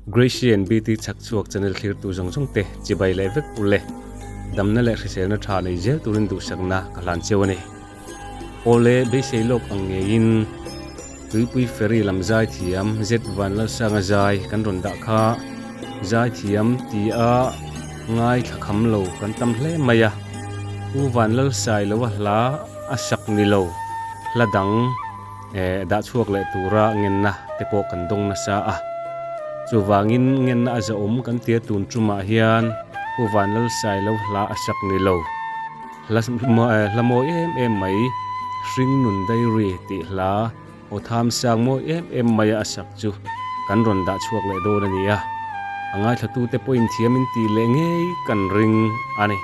Gracie and BT Chhakchhuak channel thlirtu zawng zawng te chibai leh vek u le. Damna leh hriselna tha nei zel turin duhsakna ka hlan cheu a ni. Awle beisei lawk ang ngeiin Tuipui Ferry lam zaithiam Z Vanlalsanga zai kan rawn dah kha zaithiam ti a ngaithla kham lo kan tam hle mai a. Pu Vanlalsailoa hla a sak ni lo hla dang eh dah chhuak leh tura ngenna te pawh kan dawng nasa a. Chuvangin ngenna a zahawm kan tia tun tumah hian Pu Vanlalsailo hla a sak ni lo. Hla hla mawi em em mai Hringnun Diary tih hla aw tham sang mawi em em maia a sak chu kan rawn dah chhuak leh dawn a ni a. A ngaithlatute pawhin thiam in tih leh ngei kan ring a ni.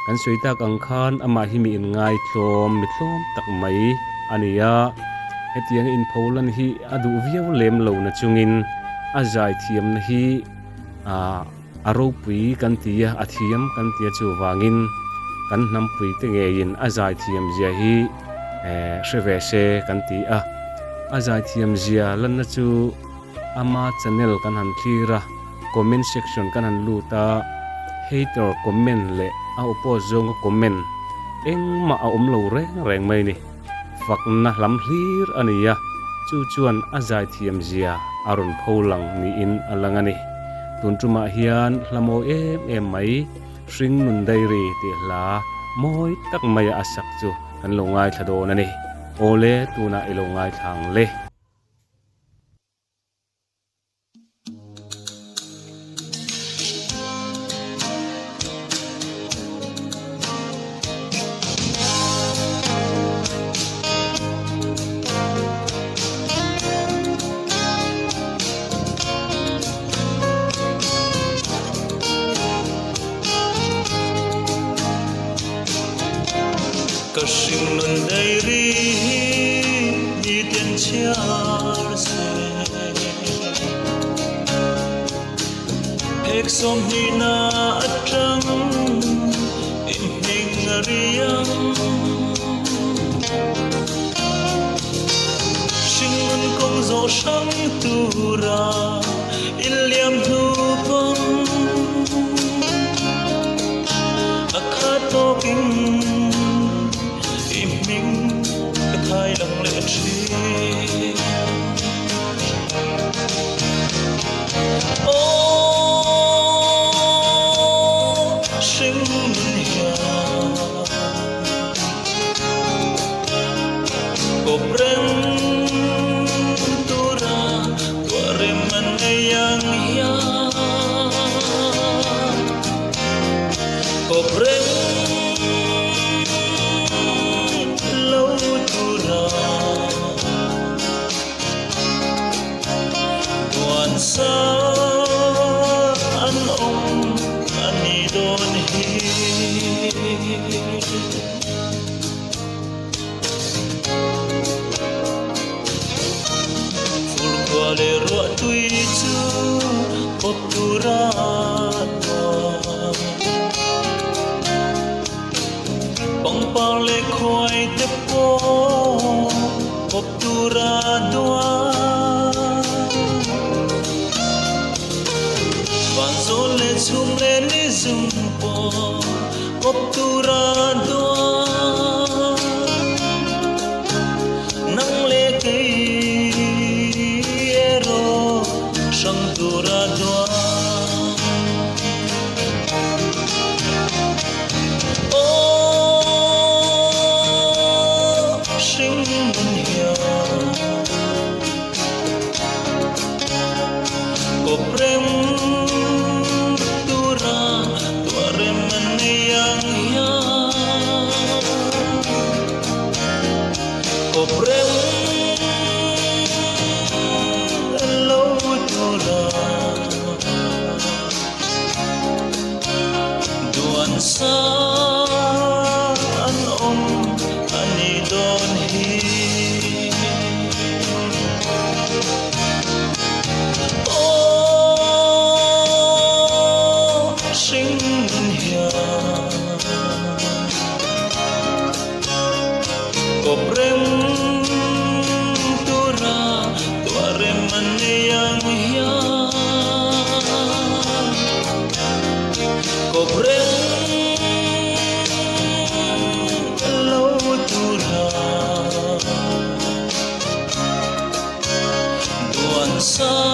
Kan sawi tak ang khan amah hi mi inngai tlawm, mi tlawm tak mai a ni a. Hetianga inpholan hi a duh viau lem lo na chungin a zaithiamna hi ah A ropui kan ti a, a thiam kan ti a, chuvangin kan hnampui te ngeiin a zaithiam zia hi hre ve se kan ti a. A zaithiam zia lanna chu ama channel kan han thlir a, comment section kan han lut a, hater comment leh a oppose zawnga comment engmah a awm lo reng reng mai ni. Fakna hlam hlir a ni a, chu chuan a zaithiam zia a rawn pho lang niin a lang a ni. Tun tumah hian hla mawi em em mai, Hringnun Diary tih hla mawi tak maia a sak chu kan lo ngaithla dawn a ni. Awle, tunah i lo ngaithla ang le. Ka hringnun diary hi miten chhiar se. Phek sawmhnihna atang in hming a riang. Hringnun kawng zawh hrang tura in liam hnu pawn a khat tawkin i hming ka thai lang leh thin. Aw hringnun hian kawp reng tura tuah rem an nei ang hian kawp reng lo tura. Tuan sa an awm a ni dawn hi. Furkhua leh ruah tui chu kawp tura tuan. Pangpar leh khuai te pawh kawp tura duan. Van zawn leh chhum leh ni zum pawh kawp tura duan. Nang leh kei erawh hrang tura duan. Aw hringnun hian kawp rem tura tuah rem an nei ang hian kawp rem lo tura. Duan sa an awm a ni dawn hi. Aw. sang.